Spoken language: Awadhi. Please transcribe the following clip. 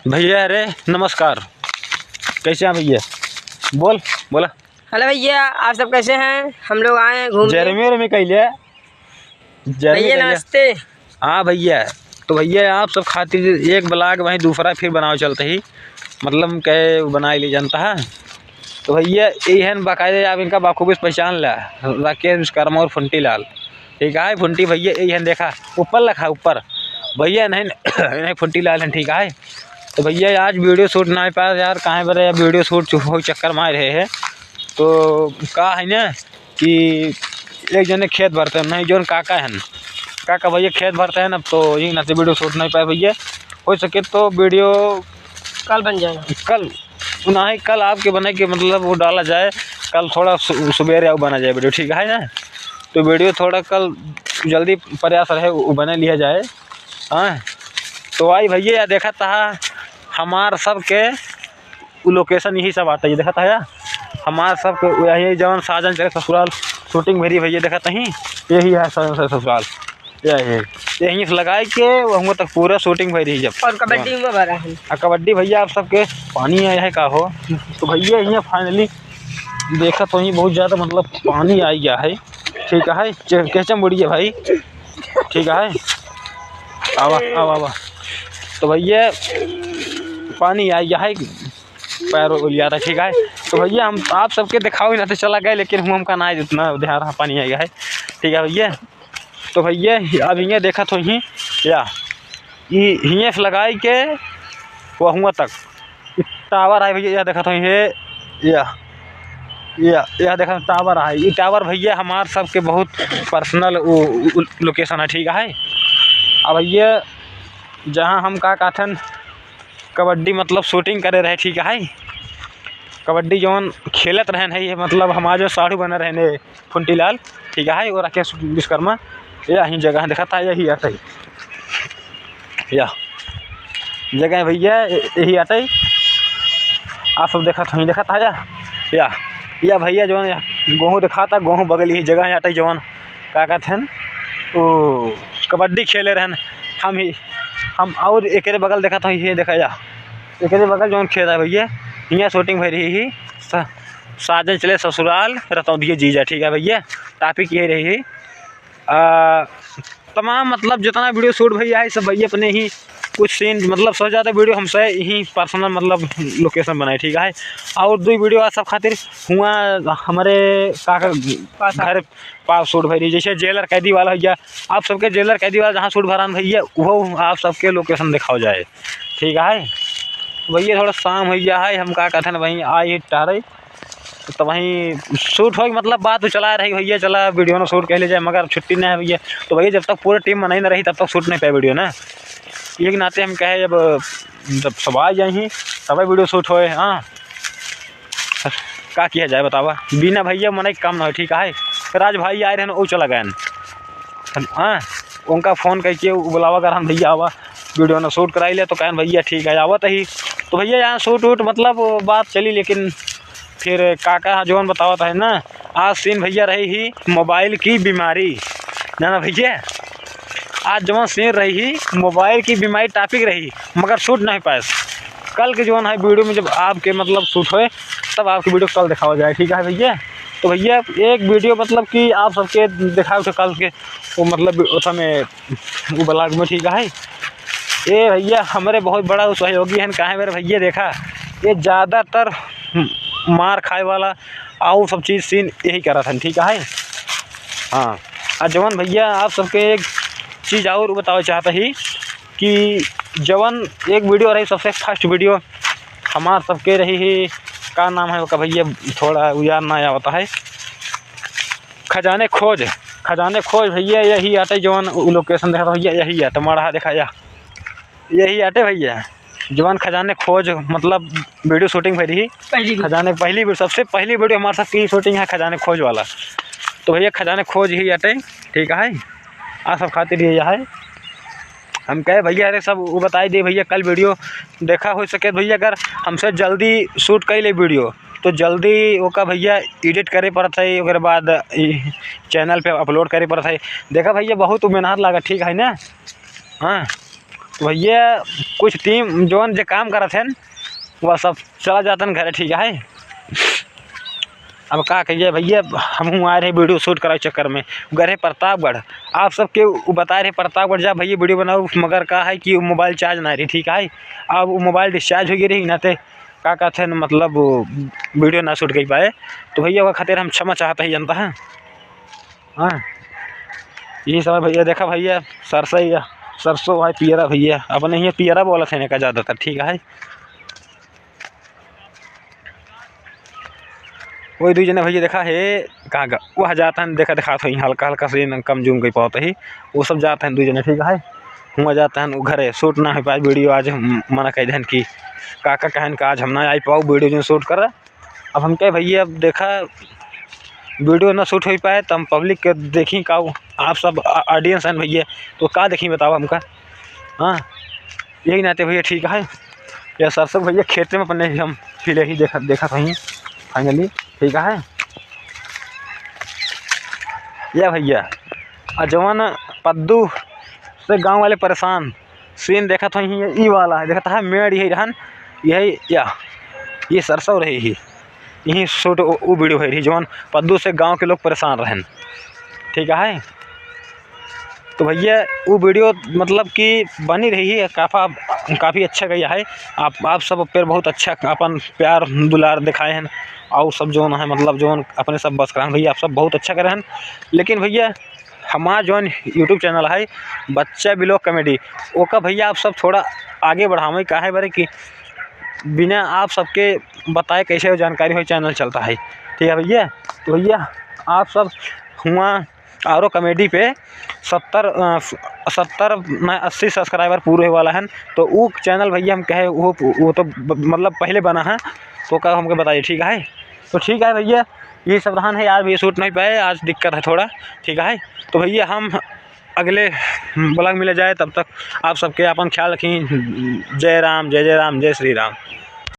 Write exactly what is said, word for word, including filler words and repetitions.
भैया, अरे नमस्कार, कैसे हैं भैया? बोल, बोला। हेलो भैया, आप सब कैसे हैं? हम लोग आए हैं घूमने। जरमे रमे कैले। जरमे भैया, कैले। नमस्ते। हाँ भैया, तो भैया, आप सब खातिर एक vlog वहीं दूसरा फिर बनावे चलते ही, मतलब, कहे बनाए ले जानता है। तो भैया, यही हन बाकायदे, आप इनका बाखूबी से पहचान ला, राकेश विश्वकर्मा और फुंटी लाल, ठीक है। फुंटी भैया, यही हन, देखा, ऊपर लखा, ऊपर भैया, नहीं, नहीं, फुंटी लाल हैं, ठीक है। तो भैया, आज video shoot ना पाए यार, काहे बरे, video shoot हो चक्कर मार रहे हैं। तो का है ना कि एक जने खेत भरते हैं, नहीं, जोन काका हन, काका भैया खेत भरते हैं, अब तो यही नाते video shoot नहीं पाए भैया। हो सके तो video कल बन जाएगा। कल, नहीं, कल आपके बने के, मतलब, वो डाला जाए, कल थोड़ा सु-, सुबेरे आओ बना जाए video, ठीक है ना? तो video थोड़ा कल जल्दी प्रयास रहे, वो बने लिया जाए। हाँ, तो आई भैया, या देखा था हमार सबके उ location यही सब आता है, देखा था या? हमार सबके यही जवन साजन चले ससुराल shooting भरी भैया, देखा तही यही है साजन चले ससुराल। यही, यहीं से लगाई के वहाँ तक पूरा shooting भई रही जब। और कबड्डी में भरा है। आ कबड्डी भैया आप सबके पानी आया है का हो? तो भैया यहाँ finally देखा तो ही बहुत ज़्यादा मतलब पानी आ गया है, ठीक है, चे-, कैसे मुड़िए भाई, ठीक है, आवा, आवा, आवा। तो भैया पानी आ गया है, पैर उलिया था, ठीक है। तो भैया हम आप सबके दिखाओ ही ना तो चला गए, लेकिन हम हमका ना उतना ध्यान रहा, पानी आ गया है, ठीक है भैया। तो भैया, अब हियाँ देखत हो ही या, ई हियाँ से लगाई के वहुआँ तक ई tower है भैया, या देखत हो ये, या, या, या देखत tower है। ई tower भैया हमार सबके बहुत personal उ, उ, location है, ठीक है। अब भैया जहाँ हम का कहथन कबड्डी मतलब shooting करे रहे, ठीक है, कबड्डी जौन खेलत रहन है, ये मतलब हमार जो साढ़ू बने रहने फुंटीलाल, ठीक है, वो राकेश विश्वकर्मा, यही जगह देखत है, यही अटई, या जगह है भैया, य-, यही अटई। आप सब देखत हई, देखत है या, या, या भैया जौन या गोहूँ देखाता, गोहूँ बगल यही जगह है अटई, जौन का कहत हन, वो कबड्डी खेले रहन हम ही, हम और एकरे बगल देखत हई, ये देखा या, एकरे बगल जौन खेत है भैया, हियाँ shooting भई रही ही, स-, साजन चले ससुराल रतौंधिया जीजा, ठीक है भैया, topic यही रही ही। आ, तमाम मतलब जितना video shoot भैया है सब भैया अपने ही कुछ scene मतलब सबसे ज़्यादा video हमसे ही personal मतलब location बनाए, ठीक है। और दो video आज सब खातिर हुआ हमारे काका पास घर पास shoot भई रही, जैसे जेलर कैदी वाला भैया, आप सबके जेलर कैदी वाला जहाँ shoot भरान भैया, वो आप सबके location दिखाओ जाए, ठीक है। भैया थोड़ा शाम हो गया है, हम का कहते हैं भाई, आई टहरे तो वहीं shoot होई, मतलब बात तो चला रही भैया, चला video ना shoot कह ले जाए, मगर छुट्टी नहीं है भैया। तो भैया जब तक पूरी team मनाई ना रही तब तक shoot नहीं पाए video ना, ये के नाते हम कहे जब, जब सब आ जाए ही तब video shoot होए। हाँ, का किया जाए बतावा, बिना भैया मनई के काम ना हो, ठीक है। राज भाई आए रहन, वो चला गए। हाँ, उनका phone करके उ बुलावा कर हम भैया आवा video ना shoot कराई ले, तो कहन भैया ठीक है आवत ही। तो भैया यहाँ shoot वूट मतलब बात चली, लेकिन फिर काका जौन बतावत है ना, आज scene भैया रही ही mobile की बीमारी, ना ना भैया, आज जौन scene रही ही mobile की बीमारी topic रही, मगर shoot नहीं पाए। कल के जौन है video में जब आपके मतलब shoot होए तब आपके video कल दिखावा जाए, ठीक है भैया। तो भैया एक video मतलब कि आप सबके दिखाओ थे कल के वो मतलब ओथा में वो vlog में, ठीक है। ये भैया हमरे बहुत बड़ा सहयोगी हैं, काहे मेरे भैया देखा ये ज़्यादातर मार खाए वाला और सब चीज़ scene यही करत हन, ठीक है। हाँ, आ जवन भैया आप सबके एक चीज़ और बतावे चाहता ही कि जवन एक video रही सबसे first video हमार सबके रही ही, का नाम है ओका भैया, थोड़ा उ याद ना आवता है। खजाने खोज, खजाने खोज भैया यही आटे जवन उ location देखा भैया यही आटे, मड़हा देखा या यही आटे भैया जवन खजाने खोज मतलब video shooting भई रही पहली video। खजाने पहली video, सबसे पहली video हमारे साथ की shooting है खजाने खोज वाला। तो भैया खजाने खोज ही आटे, ठीक है, आ सब खातिर यही है। हम कहे भैया अरे सब वो बताई दे भैया, कल video देखा हो सके भैया, अगर हमसे जल्दी shoot कर ले video तो जल्दी ओका भैया edit करे पड़त है, ओकरे बाद ई channel पे upload करे पड़त है। देखा भैया बहुत मेहनत लागत, ठीक है ना। हाँ, तो भैया, कुछ टीम जौन जे काम करत हन, वह सब चला जातन घरे, ठीक है। अब का कहिए भैया, हमहूँ आए रहे video shoot करावे चक्कर में, गए रहे प्रतापगढ़। आप सबके उ बताए रहे प्रतापगढ़ जा भैया video बनाओ, मगर का है कि उ mobile charge ना रही, ठीक है। अब उ mobile discharge हो गई रही, नाते का कहते हैं, मतलब, video ना shoot कर पाए। तो भैया, ओकर खातिर हम क्षमा चाहते हैं, जनता है। हाँ, यही सब है भैया। देखा भैया, सरसों या, सरसों भाई पियरा भैया, अपने ही पियरा बोलत है का ज़्यादातर, ठीक है। वही दुई जने भैया देखा है, कहाँ गा-, वह जात हन, देखा, देखात होई, हल्का हल्का से न कम zoom कर पावत ही, वो सब जात हन दुई जने, ठीक है। हुआ जात हन, वो घरे shoot ना हो पाए video, आज हम मना कह देहन कि काका कहन का आज हम ना आई पाओ video जो shoot कर। अब हम कहे भैया, अब देखा video ना shoot हो पाए तो हम public के देखी का, आप सब आ-, audience हन भैया, तो का देखी बताओ हमका। हाँ, यही नाते भैया, ठीक है। या सरसों भैया खेते में अपने हम फिले ही देखा, देखा सही finally, ठीक है। या भैया, आ जवन पद्दू से गाँव वाले परेशान scene देखत हो, यही, ई वाला है, देखत है मेड़ यही रहन, यही या, ये सरसों रही ही, यही shoot उ, उ video है रही, जवन पद्दू से गाँव के लोग परेशान रहन, ठीक है। तो भैया, उ video मतलब कि बनी रही है, काफा, काफी अच्छा गया है। आप, आप सब पर बहुत अच्छा अपन प्यार दुलार दिखाए हैं, और सब जौन है, मतलब, जौन अपने सब बस करान भैया, आप सब बहुत अच्छा करे हैं। लेकिन भैया, हमार जौन YouTube channel है बच्चा vlog comedy, ओका भैया आप सब थोड़ा आगे बढ़ावे, काहे बारे कि बिना आप सबके बताए कैसे वो जानकारी हो, channel चलता है, ठीक है भैया। तो भैया, आप सब हुआ आरो comedy पे सत्तर, अ, सत्तर ना अस्सी subscriber पूरे होए वाला है, तो उ channel भैया हम कहे वो, वो तो ब-, मतलब पहले बना है, तो का हमके बताइए, ठीक है। तो ठीक है भैया, ये सब रहन है यार, भैया shoot नहीं पाए, आज दिक्कत है थोड़ा, ठीक है। तो भैया हम अगले vlog मिले जाए, तब तक आप सबके अपन ख्याल रखी। जय राम, जय जय राम, जय श्री राम।